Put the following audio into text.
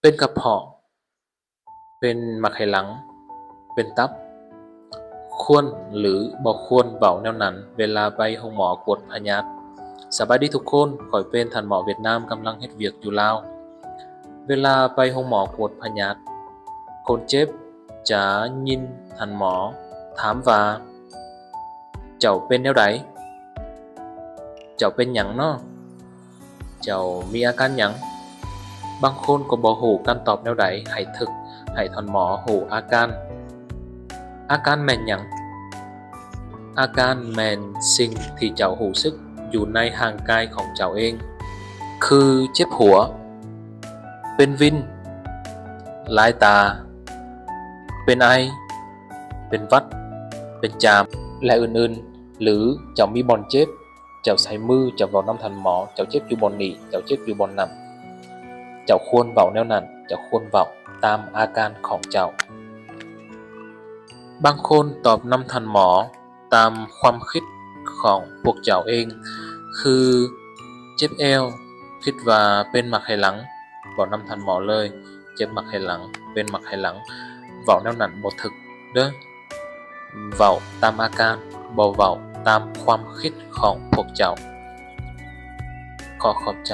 ເປັນກະເພາະ, ເປັນໝາກໄຫຫຼັງ, ເປັນຕັບ. ຄວນ ຫຼື ບໍ່ຄວນເວົ້າແນວນັ້ນເວລາໄປໂຮງໝໍກວດພະຍາດ. ສະບາຍດີທຸກຄົນ, ຂ້ອຍເປັນທ່ານໝໍຫວຽດນາມ, ກຳລັງເຮັດວຽກຢູ່ລາວ. ເວລາໄປໂຮງໝໍກວດພະຍາດ, ຄົນເຈັບຈະຍິນທ່ານໝໍຖາມວ່າ, ເຈົ້າເປັນແນວໃດ? ເຈົ້າເປັນຫຍັງນໍ? ເຈົ້າມີອາການຫຍັງ? ບາງຄົນກໍບໍ່ຮູ້ການຕອບແນວໃດໃຫ້ຖືກ, ໃຫ້ທ່ານໝໍຮູ້ອາການ. ອາການແມ່ນຫຍັງ? ອາການແມ່ນສິ່ງທີ່ເຈົ້າຮູ້ສຶກຢູ່ໃນຮ່າງກາຍຂອງເຈົ້າເອງ, ຄືເຈັບຫົວ, ເປັນວິນ, ລາຍຕາ, ເປັນໄອ, ເປັນຫວັດ, ເປັນຈາມ ແລະ ອື່ນໆ. ຫຼື ເຈົ້າມີບ່ອນເຈັບ, ເຈົ້າໃສ່ມື, ເຈົ້າເວົ້ານຳທ່ານໝໍ, ເຈົ້າເຈັບຢູ່ບ່ອນນີ້, ເຈົ້າເຈັບຢູ່ບ່ອນນັ້ນ. ເຈົ້າຄວນເວົ້າແນວນັ້ນ, ເຈົ້າຄວນເວົ້າຕາມອາການຂອງເຈົ້າ. ບາງຄົນຕອບນຳທ່ານໝໍຕາມຄວາມຄິດຂອງພວກເຈົ້າເອງ, ຄືເຈັບແອວ, ຄິດວ່າເປັນໝາກໄຫຫຼັງ, ເວົ້ານຳທ່ານໝໍເລີຍ, ເຈັບໝາກໄຫຫຼັງ, ເປັນໝາກໄຫຫຼັງ. ເວົ້າແນວນັ້ນບໍ່ຖືກເດີ້. ເວົ້າຕາມອາການ, ບໍ່ເວົ້າຕາມຄວາມຄິດຂອງພວກເຈົ້າ. ຂໍຂອບໃຈ.